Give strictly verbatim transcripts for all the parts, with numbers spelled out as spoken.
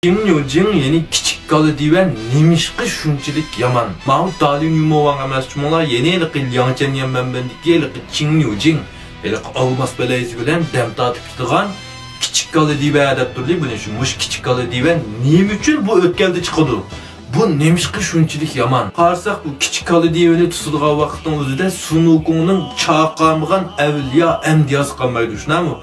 چىڭ يۇجىڭ، يەنى كىچىك كالا دىۋە نېمىشقا شۇنچىلىك يامان؟ ماۋۇ دالىن يۈموۋاڭ ئەمەس جۇمۇڭلار، يەنە ھېلىقى لياڭچەن يەنمەنبەندىكى ھېلىقى چىڭ يۇجىڭ، ھېلىقى ئالماس بەلەيزى بىلەن دەم تارتىپ كېتىدىغان كىچىك كالا دىۋە دەپ تۇردى. بۇنى شۇ، مۇشۇ كىچىك كالا دىۋە نېمە ئۈچۈن بۇ ئۆتكەلدە چىقىدۇ؟ بۇ نېمىشقا شۇنچىلىك يامان؟ قارىساق، بۇ كىچىك كالا دىۋىنى تۇتىدىغان ۋاقىتنىڭ ئۆزىدە سۇنۇكۇڭنىڭ چاقالمىغان ئەۋلىيا ئەمدىياسى قالمايدۇ، شۇنداقمۇ؟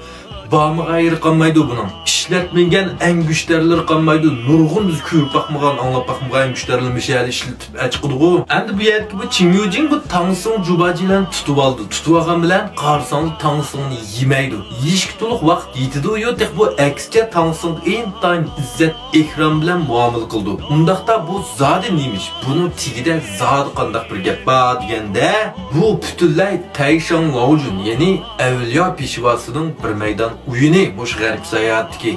بارمىغان يېرى قالمايدۇ بۇنىڭ. ئىشلەتمىگەن ئەنگۈشتەرلىرى قالمايدۇ. نۇرغۇن بىز كۆرۈپ باقمىغان، ئاڭلاپ باقمىغان ئەنگۈشتەرلىرىمىز مۇشۇ يەردە ئىشلىتىپ ئەچىقىدىغۇ. ئەمدى بۇ يەردىكى بۇ چىڭ يۇجىڭ بۇ تاڭسىڭ جۇباجىلەرنى تۇتۇۋالدى. تۇتۇۋالغان بىلەن قارىساڭلار تاڭسىڭنى يېمەيدۇ. يېيىشكە تولۇق ۋاقىت يېتىدۇ يۇ، تېخى بۇ ئەكسىچە تاڭسىڭغا ئىنتايىن ئىززەت ئېھتىرام بىلەن مۇئامىلە قىلىدۇ. ئۇنداقتا بۇ زادى نېمە ئىش؟ بۇنىڭ تېگىدە زادى قانداق بىر گەپ بار دېگەندە، بۇ پۈتۈنلەي تەيشاڭ لاۋجۈن، يەنى ئەۋلىيا پېشۋاسىنىڭ بىر مەيدان ئويۇنى مۇشۇ غەربىي ساياھەتتىكى.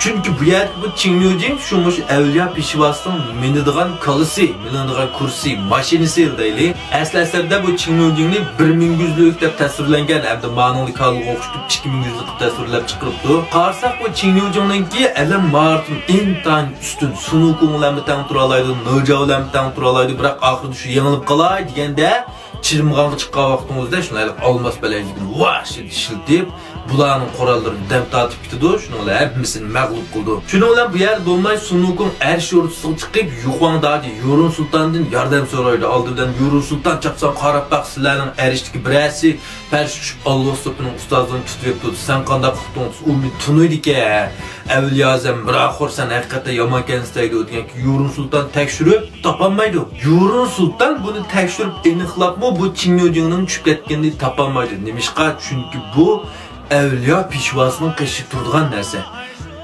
چۈنكى بۇ يەردىكى بۇ چىڭ يۇجىڭ شۇ مۇشۇ ئەۋلىيا پېشۋاسىنىڭ مىنىدىغان كالىسى، مىنىدىغان كۇرسى، ماشىنىسى دەيلى. ئەسلى ئەسەردە بۇ چىڭ يۇجىڭنى بىر مىڭ يۈزلۈك دەپ تەسۋىرلەنگەن ھەمدە مانىڭدا كالىغا ئوخشىتىپ ئىككى مىڭ يۈزلۈك قىلىپ تەسۋىرلەپ چىقىرىپتۇ. قارىساق، بۇ چىڭ يۇجىڭنىڭكى ئەلەم ماھارىتىمۇ ئىنتايىن ئۈستۈن. سۇنۇكۇڭ بىلەنمۇ تەڭ تۇرالايدۇ، نېجاۋ بىلەنمۇ تەڭ تۇرالايدۇ، بىراق ئاخىرىدا شۇ يېڭىلىپ قالاي دېگەندە، چىدىمىغانغا چىققان ۋاقتىڭىزدا شۇنداق ئالماس بەلەيزىكىنى ۋاھشىيدە ئىشلىتىپ، بۇلارنىڭ قوراللىرىنى دەم تارتىپ كېتىدۇ، شۇنىڭ بىلەن ھەممىسىنى مەغلۇپ قىلىدۇ. شۇنىڭ بىلەن بۇ يەردە بولماي، سۇنۇكۇڭ ئەرش ئوردىسىغا چىقىپ، يۇخۇاڭ دادى يۇرۇن سۇلتاندىن ياردەم سورايدۇ. ئالدى بىلەن يۇرۇن سۇلتان، چاپسان قاراپ باق، سىلەرنىڭ ئەرشتىكى بىرەرسى پەرىشتە چۈشۈپ، ئالۋاس سوپىنىڭ ئۇستازلىرىنى تۇتۇۋېتىپتۇ. سەن قانداق ئۇقتۇڭ؟ ئۇ مېنى تونۇيدىكەن. ئەۋلىيا ئەزەم، بىر ئاخۇر سەن ھەقىقەتەن يامانكەنسەن دەيدۇ دېگەن. يۇرۇن سۇلتان تەكشۈرۈپ تاپالمايدۇ. يۇرۇن سۇلتان بۇنى تەكشۈرۈپ ئېنىقلاپمۇ بۇ چىڭ يۇجىڭنىڭ چۈشۈپ كەتكىنىنى تاپالمايدۇ. نېمىشقا؟ چۈنكى بۇ ئەۋلىيا پېشۋاسىنىڭ قېشىدا تۇرىدىغان نەرسە.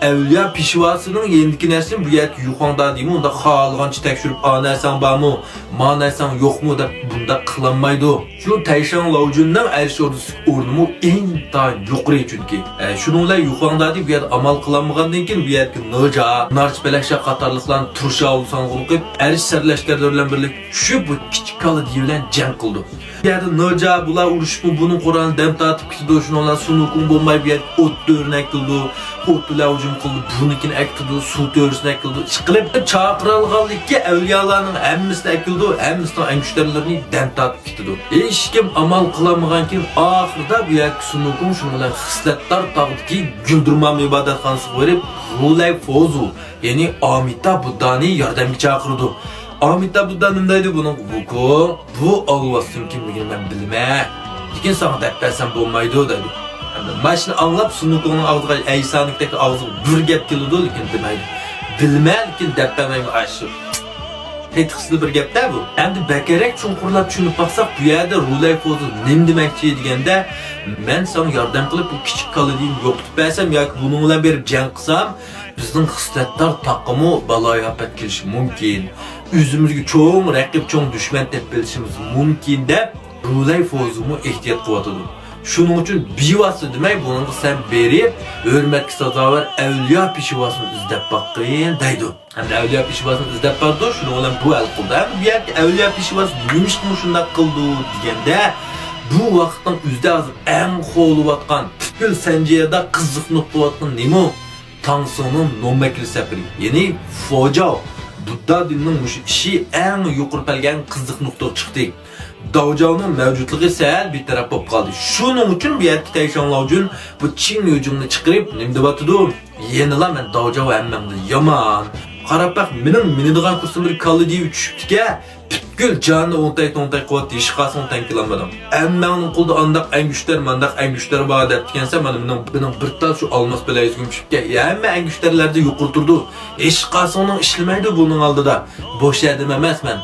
ئەۋلىيا پېشۋاسىنىڭ يېنىدىكى نەرسىنى بۇ يەردىكى يۇخاڭ دادىمۇ ئۇنداق خالىغانچە تەكشۈرۈپ، ئا نەرسەڭ بارمۇ، ما نەرسەڭ يوقمۇ دەپ بۇنداق قىلالمايدۇ. شۇ تەيشاڭ لاۋجۈننىڭ ئەرش ئوردىسىدىكى ئورنىمۇ ئىنتايىن يۇقىرى چۈنكى. ئە، شۇنىڭ بىلەن يۇخاڭ دادى بۇ يەردە ئامال قىلالمىغاندىن كېيىن، بۇ يەردىكى نېجا، نارچى پەلەكشا قاتارلىقلارنى تۇرشاۋۇل سانغۇن قىلىپ، ئەرش سەرلەشكەرلىرى بىلەن بىرلىكتە چۈشۈپ، بۇ كىچىك كالا دىۋە بىلەن جەڭ قىلىدۇ. بۇ يەردە نېجا بۇلار ئۇرۇشۇپمۇ بۇنىڭ قورالىنى دەم تارتىپ كېتىدۇ. شۇنىڭ بىلەن سۇنۇكۇڭ بولماي بۇ يەردە ئوت تۆرىنى ئەكېلىدۇ. ئوت بىلەن ھۇجۇم قىلىدۇ. بۇنىڭكىنى ئەكېتىدۇ. سۇ تۆرىسىنى ئەكېلىدۇ. ئىشقىلىپ چاقىرالغانلىكى ئەۋلىيالارنىڭ ھەممىسىنى ئەكېلىدۇ. ھەممىسىنىڭ ئەنگۈشتەرلىرىنى دەم تارتىپ كېتىدۇ. ھېچكىم ئامال قىلالمىغانكىن، ئاخىرىدا بۇ يەردىكى سۇنۇكۇڭ شۇنىڭ بىلەن خىسلەتدار تاغدىكى گۈلدۈرمام ئىبادەتخانىسىغا بېرىپ، رۇلەي فوزۇ، يەنى ئامىتا بۇددانى ياردەمگە چاقىرىدۇ. ئامىتا بۇددا نېمە دەيدۇ بۇنىڭغا؟ ۋۇكۇ، بۇ ئالۋاستىنىڭ كىملىكىنى مەن بىلىمەن. لېكىن ساڭا دەپ بەرسەم بولمايدۇ دەيدۇ. ئەمدى ماشىنى ئاڭلاپ سۇنۇكۇڭنىڭ ئاغزىغا ئەيسانىكتەك ئاغزىغا بىر گەپ كېلىدۇ، لېكىن دېمەيدۇ. بىلىمەن، لېكىن دەپ بەرمەيمەن ئاشۇ. قېتىقسىز بىر گەپتە بۇ. ئەمدى بەكرەك چوڭقۇرلاپ چۈشىنىپ باقساق، بۇ يەردە رۇلەي فوزۇ نېمە دېمەكچى دېگەندە، مەن ساڭا ياردەم قىلىپ، بۇ كىچىك كالا دىۋىنى يوقىتىپ بەرسەم ياكى بۇنىڭ بىلەن بېرىپ جەڭ قىلسام، بىزنىڭ خىسلەتدار تاغقىمۇ بالايىئاپەت كېلىشى مۇمكىن. ئۆزىمىزگە چوڭ رەقىب، چوڭ دۈشمەن تېپىپ ئېلىشىمىز مۇمكىن دەپ، رۇلەي فوزۇمۇ ئېھتىيات قىلىۋاتىدۇ. شۇنىڭ ئۈچۈن بىۋاسىتە دېمەي، بۇنىڭغا سەن بېرىپ، ھۆرمەتكە سازاۋەر ئەۋلىيا پېشۋاسىنى ئىزدەپ باققىن دەيدۇ. ھەمدە ئەۋلىيا پېشۋاسىنى ئىزدەپ بارىدۇ، شۇنىڭ بىلەن بۇ ھەل قىلدى. ھەم بۇ يەردىكى ئەۋلىيا پېشۋاسى نېمىشقىمۇ شۇنداق قىلدى دېگەندە، بۇ ۋاقىتنىڭ ئۆزىدە ھازىر ئەڭ قوغلىۋاتقان، پۈتكۈل سەنجيەدا قىزىق نۇقتا بولۇۋاتقان نېمە؟ تاڭسىڭنىڭ نومەكلى سەپىرى، يەنى فوجاۋ، بۇددا دىنىنىڭ مۇشۇ ئىشى ئەڭ يۇقىرى پەلگە، ئەڭ قىزىق نۇقتىغا چىقتى. داۋجاۋنىڭ مەۋجۇتلۇقى سەل بىتەرەپ بولۇپ قالدى. شۇنىڭ ئۈچۈن بۇ يەردىكى تەيشاڭ لاۋجۈن بۇ چىڭ يۇجىڭنى چىقىرىپ نېمە دەۋاتىدۇ؟ يەنىلا مەن داۋجاۋ ھەممەڭدىن يامان. قاراپ باق، مېنىڭ مىنىدىغان كۇرسۇم بىر كالا دىۋە چۈشۈپتىكەن. پۈتكۈل جاننى ئوڭتاي-توڭتاي قىلىۋاتتى، ھېچقايسىڭنى تەڭ كېلەلمىدىڭ. ھەممەڭنىڭ قولىدا ئانداق ئەنگۈشتەر، مانداق ئەنگۈشتەر بار دەپتىكەنسەن، مانا مېنىڭ، مېنىڭ بىر تال شۇ ئالماس بىلەيزىكىم چۈشۈپتىكەن. ھەممە ئەنگۈشتەرلەردىن يۇقىرى تۇرىدۇ. ھېچقايسىڭنىڭ ئىشلىمەيدۇ بۇنىڭ ئالدىدا. بوش ئادەم ئەمەس مەن.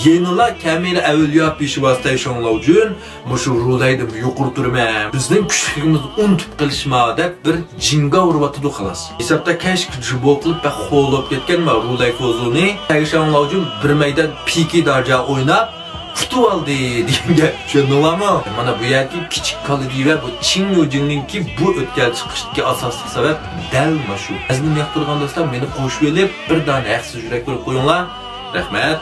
يەنىلا كامىل ئەۋلىيا پېشۋاسى تەيشاڭ لاۋجۈن مۇشۇ رۇلەيدىن يۇقىرى تۇرىمەن. بىزنىڭ كۈچلۈكىمىزنى ئۇنتۇپ قېلىشما دەپ بىر جىڭگا ئۇرۇۋاتىدۇ خالاس. ھېسابتا كەچكە جۇبو قىلىپ بەك خورلاپ كەتكەن ما رۇلەي فوزۇنى تەيشاڭ لاۋجۈن بىر مەيدان پىكى دارجا ئويناپ ئۇتۇۋالدى دېگەن گەپ. چۈشەندىڭلارمۇ؟ مانا بۇ يەردىكى كىچىك كالا دىۋە بۇ چىڭ يۇجىڭنىڭكى بۇ ئۆتكەل چىقىشتىكى ئاساسلىق سەۋەب دەل مانا شۇ. مەزمۇننى ياقتۇرغان دوستلار مېنى قوشۇۋېلىپ بىر دانە ھەقسىز يۈرەك بېرىپ قويۇڭلار. رەھمەت.